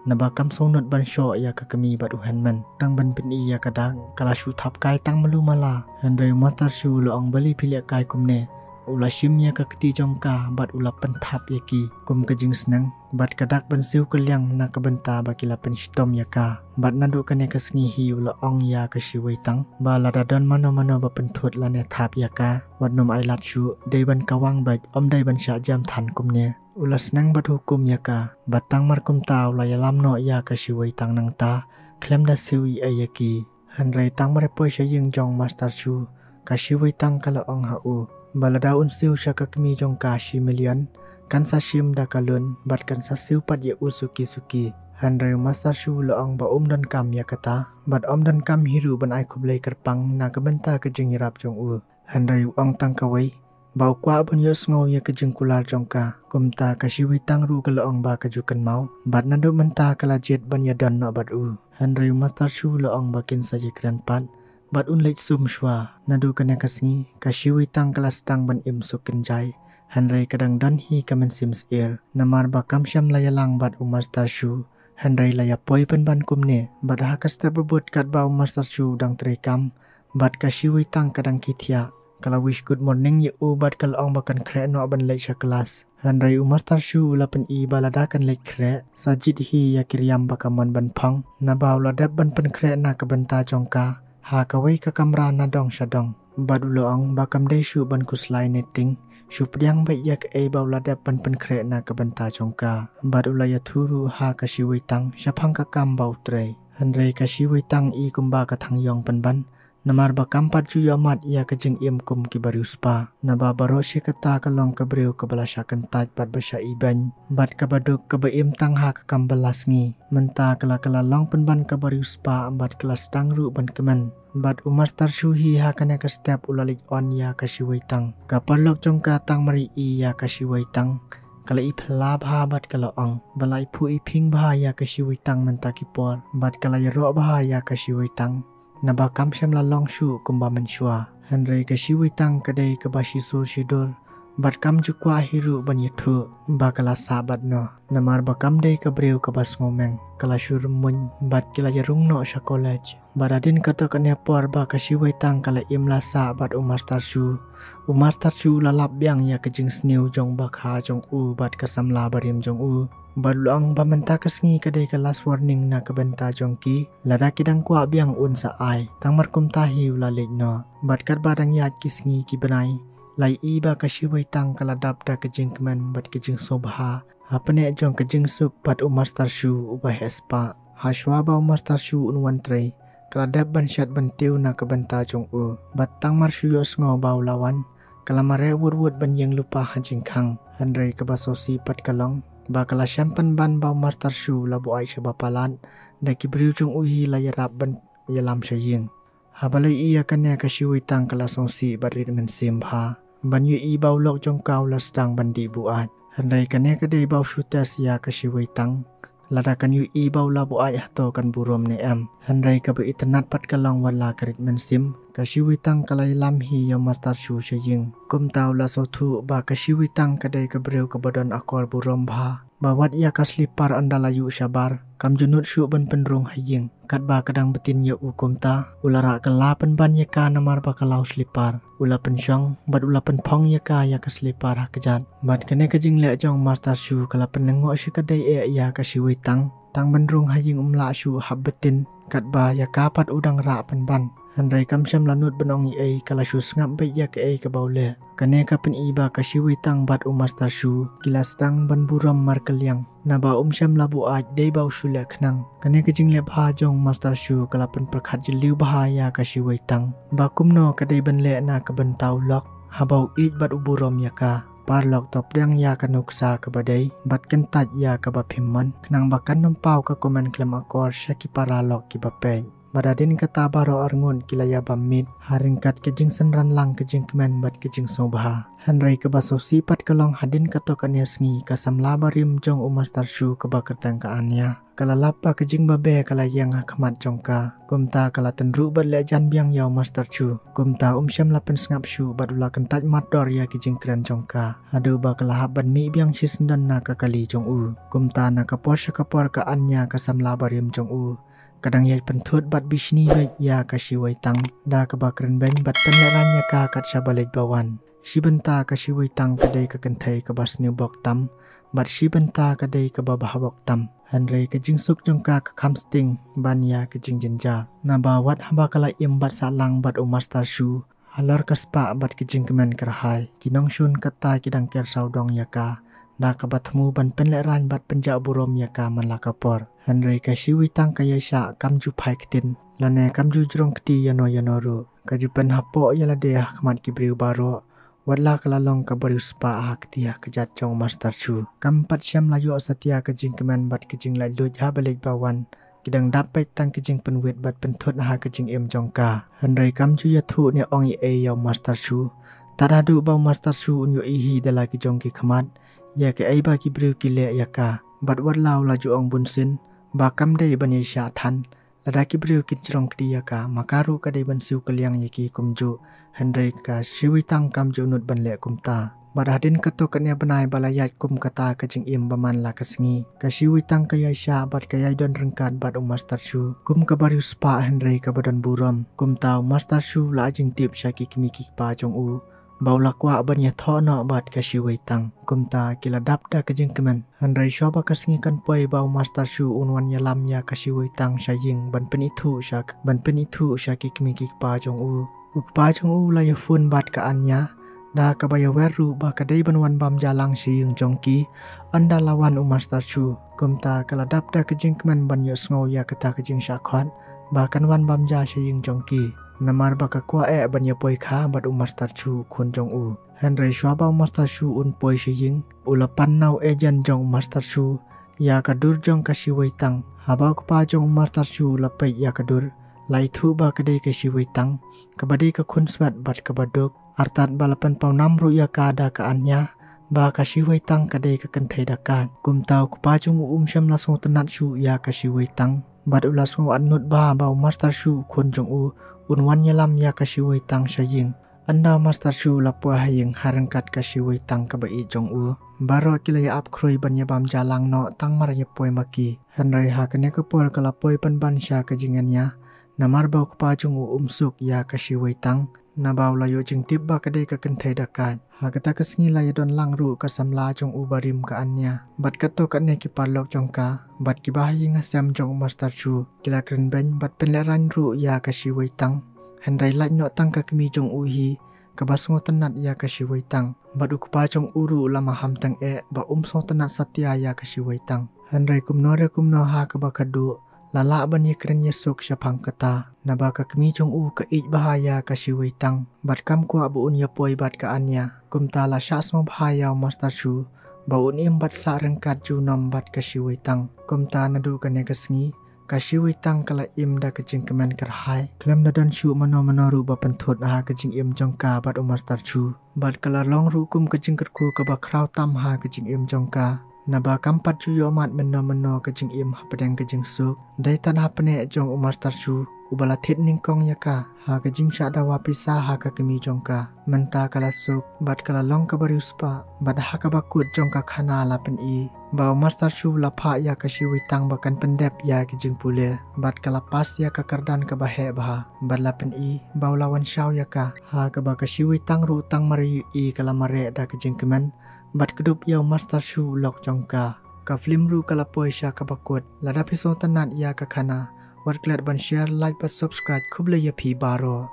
naba kam sngewnud ban shoh ïa ka kmie bad u hynmen. Tang ban pyni ïa ka dak ka la shu thap kai tang malu mala. Hynrei u Master Chu u la ong, balei phi leh kai kumne? U la shim ïa ka kti jong ka bad u la pynthap ïa ki kum ka jingsneng bad ka dak ban siew kylliang na ka bynta ba ki la pynshitom ïa ka. Bad naduh kane ka sngi hi u la ong ïa ka Shi Wei Tang ba lada don mano mano ba pynthut lane thap ïa ka, wat nym ailad shuh, dei ban kawang beit, ym dei ban shah jem than kumne. U la sneng bad hukum ïa ka bad tang mar kumta u la ïalam noh ïa ka Shi Wei Tang nangta khlem da siew ei ei ïa ki. Hynrei tang mar ïa poi sha ïing jong Master Chu, ka Shi Wei Tang ka la ong ha u ba lada un siew sha ka kmie jong ka shi million, kan sa shim da ka loan bad kan sa siew pat ïa u suki suki. Hynrei u Master Chu u la ong ba um donkam ïa kata bad um donkam hi ruh ban ai khublei kyrpang na ka bynta ka jingïarap jong u. Hynrei u ong tang kawei ba u kwah ban ïohsngew ïa ka jingkular jong ka. Kumta ka Shi Wei Tang ruh ka la ong ba ka ju kynmaw bad naduh mynta ka la jied ban ïadon noh bad u. Hynrei u Master Chu u la ong ba kin sa ïakren pat bad un leit sum shuwa. Naduh kane ka sngi ka Shi Wei Tang ka la sdang ban im suk kynjai, hynrei ka dang don hi ka mynsiem syier namar ba kam shym la ïalang bad u Master Chu. Hynrei la ïa poi pynban kumne bad ha ka step ba bud katba u Master Chu u dang trei kam bad ka Shi Wei Tang ka dang khie thiah, ka la wish good morning ïa u bad ka la ong ba kan khreh noh ban leit sha klas. Hynrei u Master Chu u la pyni ba lada kan leit khreh sa jied hi ïa ki riam ba ka mon ban phong, naba u la dep ban pynkhreh na ka bynta jong ka ha kawei ka kamra na dong sha dong. Bad u la ong ba kam dei shuh ban khuslai ne tieng shu pdiang beit ïa kaei ba u la dep ban pynkhreh na ka bynta jong ka. Bad u la ïathuh ruh ha ka Shi Wei Tang shaphang ka kam ba u trei. Hynrei ka Shi Wei Tang i kumba ka thang ïong pynban, namar ba kam pat ju ïohmad ïa ka jingim kum ki bariewspah. Naba baroh shi katta ka long ka briew kaba la shah kyntait bad ba shah ibeiñ, bad kaba duk kaba im tang ha ka kam ba la sngi. Mynta ka la, ka la long pynban ka bariewspah bad ka la sdang ruh ban kmen. Bad u Master Shu hi ha kane ka step u la leit on ïa ka Shi Wei Tang. Ka paralok jong ka tang mar i ïa ka Shi Wei Tang, ka la i phylla bha bad ka la ong ba la i phuh i phieng bha ïa ka Shi Wei Tang mynta ki por, bad ka la ïaroh bha ïa ka Shi Wei Tang. Naba kam shym la long shuh kumba mynshuwa. Hynrei ka Shi Wei Tang ka dei kaba shisur shidur, bad kam ju kwah hi ruh ban ïathuh ba ka la sah bad no. Namar ba kam dei ka briew kaba sngewmeng, ka la shu rymmuiñ bad ki la ïarung noh sha college. Bad hadien kato kane por ba ka Shi Wei Tang ka la im la sah bad u Master Shu, u Master Shu u la lap biang ïa ka jingsniew jong ba kha jong u bad ka samla barim jong u. Bad u la ong ba mynta ka sngi ka dei ka last warning na ka bynta jong ki. Lada ki dang kwah biang un sa ai. Tang mar kumta hi u la leit noh. Bad katba dang ïaid ki sngi ki bnai, la i ba ka Shi Wei Tang ka la dap da ka jingkmen bad ka jingsngewbha hapdeng jong ka jingsuk bad u Master Shu uba heh spah. Hashwa ba u Master Shu un wan trei, ka la dep ban shet ban tiew na ka bynta jong u. Bad tang mar shu ïohsngew ba u la wan, ka la mareh wut wut ban ïeng lypa ha jingkhang. Hynrei kaba sngewsih pat ka long ba ka la shem pynban ba u Master Shu u la buaid sha ba palat da ki briew jong u hi la ïarap ban ïalam sha ïing. Haba la ïohi ïa kane ka Shi Wei Tang ka la sngewsih bad rit mynsiem bha ban ïohi ba u lok jong ka u la sdang ban dih buaid. Hynrei kane ka dei ba u shu test ïa ka Shi Wei Tang lada kan ïohi ba u la buaid hato kan burom ne em. Hynrei kaba itynnad pat ka long wat la ka rit mynsiem, ka Shi Wei Tang ka la ïalam hi ïa u Master Shu sha ïing. Kumta u la sngewthuh ba ka Shi Wei Tang ka dei ka briew kaba don akor burom bha, ba wat ïa ka slipar ynda la ïuh shabar kam ju nud shuh ban pynrung ha ïing. Katba ka dang btin ïa u kumta, u la rah kylla pynban ïa ka namar ba ka law slipar. U la pynshong bad u la pynphong ïa ka ïa ka slipar ha kjat. Bad kane ka jingleh jong u Master Shu ka la pynlyngngoh shikatdei eh ïa ka Shi Wei Tang. Tang ban rung ha ïing um lah shuh hap btin, katba ïa ka pat u dang rah pynban. Hynrei kam shym la nud ban ong ei ei, ka la shu sngap beit ïa kaei kaba u leh. Kane ka pyni ba ka Shi Wei Tang bad u Master Shu ki la sdang ban burom markylliang. Naba um shym la buaid dei ba u shu leh khnang. Kane ka jingleh bha jong u Master Shu ka la pynpyrkhat jylliew bha ïa ka Shi Wei Tang ba kumno ka dei ban leh na ka bynta u lok haba u ïeit bad u burom ïa ka. Paralok, to pdiang ïa ka nuksa kaba dei bad kyntait ïa kaba phim mon, khnang ba kan nym paw ka comment khlem akor sha ki paralok kiba peit. Bad hadien kata baroh arngut ki la ïa bam miet ha ryngkat ka jingsynran lang ka jingkmen bad ka jingsngewbha. Hynrei kaba sngewsih pat ka long, hadien kato kane sngi ka samla barim jong u Master Shu kaba kyrteng ka Anya, ka la lap ba ka jingbabe ka la ïeng ha khmat jong ka. Kumta ka la tynruh bad leh jan biang ïa u Master Shu. Kumta um shym la pynsngap shuh bad u la kyntait mardor ïa ki jingkren jong ka, haduh ba ka la hap ban mih biang shisyndon na ka kali jong u. Kumta na ka por sha ka por ka Anya ka samla barim jong u ka dang ïai pynthut bad bishni beit ïa ka Shi Wei Tang da kaba kren beiñ bad pynlehraiñ ïa ka kat shaba leit ba wan. Shi bynta ka Shi Wei Tang ka dei ka kynthei kaba sniew bok tam, bad shi bynta ka dei kaba bha bok tam. Hynrei ka jingsuk jong ka ka kham sting ban ïa ka jingjynjar. Naba wat haba ka la im bad sah lang bad u Master Shu halor ka spah bad ka jingkmen kyrhai, ki nongshun kata ki dang ker sawdong ïa ka da kaba thmu ban pynlehraiñ bad pynjah burom ïa ka man la ka por. Hynrei ka Shi Wei Tang ka ïaishah kam ju phai ktien lane kam ju jrong kti ïano ïano ruh. Ka ju pynhapoh ïa lade ha khmat ki briew baroh, wat la ka la long ka bariewspah ha kti ha kjat jong u Master Shu. Kam pat shym la ïoh satia ka jingkmen bad ka jinglaitluid haba leit ba wan. Ki dang dap beit tang ka jingpynwit bad pynthut ha ka jingim jong ka. Hynrei kam ju ïathuh ne ong ei ei ïa u Master Shu tad haduh ba u Master Shu un ïohi hi da la ki jong ki khmat ïa kaei ba ki briew ki leh ïa ka. Bad wat la u la ju ong bunsien ba kam dei ban ïaishah than lada ki briew kin jrong kti ïa ka, ma ka ruh ka dei ban siew kylliang ïa ki kumjuh. Hynrei ka Shi Wei Tang kam ju nud ban leh kumta. Bad hadien kato kane bnai ba la ïaid kum kata ka jingim ba man la ka sngi, ka Shi Wei Tang ka ïaishah bad ka ïai don ryngkat bad u Master Shu kum ka bariewspah hynrei kaba don burom. Kumta u Master Shu u la ai jingtip sha ki kmie ki kpa jong u ba u la kwah ban ïathoh noh bad ka Shi Wei Tang. Kumta ki la dap da ka jingkmen. Hynrei shuwa ba ka sngi kan poi ba u Master Shu un wan ïalam ïa ka Shi Wei Tang sha ïing ban pynithuh sha, ban pynithuh sha ki kmie ki kpa jong u, u kpa jong u u la ïa phone bad ka Anya Da kaba ïawer ruh ba ka dei ban wan bam ja lang sha ïing jong ki, ynda la wan u Master Shu. Kumta ka la dap da ka jingkmen ban ïohsngew ïa kata ka jingshah khot ba kan wan bam ja sha ïing jong ki. Namar ba ka kwah eh ban ïa poi kha bad u Master Shu khun jong u. Hynrei shuwa ba u Master Shu un poi sha ïing, u la pan na u agent jong u Master Shu ïa ka dur jong ka Shi Wei Tang. Haba u kpa jong u Master Shu u la peit ïa ka dur, la ithuh ba ka dei ka Shi Wei Tang, kaba dei ka khun swet bad kaba duk. Artat ba la pynpaw nam ruh ïa ka da ka Anya ba ka Shi Wei Tang ka dei ka kynthei dakaid. Kumta u kpa jong u um shym la sngewtynnat shuh ïa ka Shi Wei Tang, bad u la sngew atnud bha ba u Master Shu khun jong u un wan ïalam ïa ka Shi Wei Tang sha ïing. Ynda u Master Shu u la poi ha ïing ha ryngkat ka Shi Wei Tang kaba ïeit jong u, baroh ki la ïa ap khrui ban ïa bam ja lang noh tang mar ïa poi ma ki. Hynrei ha kane ka por ka la poi pynban sha ka jingïania, namar ba u kpa jong u um suk ïa ka Shi Wei Tang, naba u la ïoh jingtip ba ka dei ka kynthei dakaid. Ha kata ka sngi la ïa don lang ruh ka samla jong u barim ka Anya bad kato katne ki paralok jong ka, bad kiba ha ïing ha sem jong u Master Shu ki la kren beiñ bad pynlehraiñ ruh ïa ka Shi Wei Tang. Hynrei lait noh tang ka kmie jong u hi, kaba sngewtynnat ïa ka Shi Wei Tang. Bad u kpa jong u ruh u la maham tang eh ba um sngewtynnat satia ïa ka Shi Wei Tang. Hynrei kumno re kumno ha kaba khadduh, la lah ban ïa kren ïa suk shaphang kata, naba ka kmie jong u ka ïeit bha ïa ka Shi Wei Tang. Bad kam kwah ba un ïa poi bad ka Anya. Kumta la shah sngewbha ïa u Master Shu ba un im bad sah ryngkat junom bad ka Shi Wei Tang. Kumta naduh kane ka sngi, ka Shi Wei Tang ka la im da ka jingkmen kyrhai. Khlem da don shuh mano mano ruh ba pynthut ha ka jingim jong ka bad u Master Shu. Bad ka la long ruh kum ka jingkyrkhu kaba khraw tam ha ka jingim jong ka. Naba kam pat ju ïohmad mynno mynno ka jingim hapdeng ka jingsuk. Dei tad hapdeng jong u Master Shu, uba la thied nyngkong ïa ka ha ka jingshah dawa pisa ha ka kmie jong ka. Mynta ka la suk bad ka la long kaba riewspah, bad ha kaba kut jong ka khana la pyni ba u Master Shu la phah ïa ka Shi Wei Tang ba kan pyndep ïa ki jingpule, bad ka la pass ïa ka kyrdan kaba heh bha, bad la pyni ba u la wan shaw ïa ka. Ha kaba ka Shi Wei Tang ruh tang mar ïohi ka la mareh da ka jingkmen bad kdup ïa u Master Shu u lok jong ka. Ka film ruh ka la poi sha kaba kut. Lada phi sngewtynnat ïa ka khana, wat klet ban share, like bad subscribe. Khublei ïa phi baroh.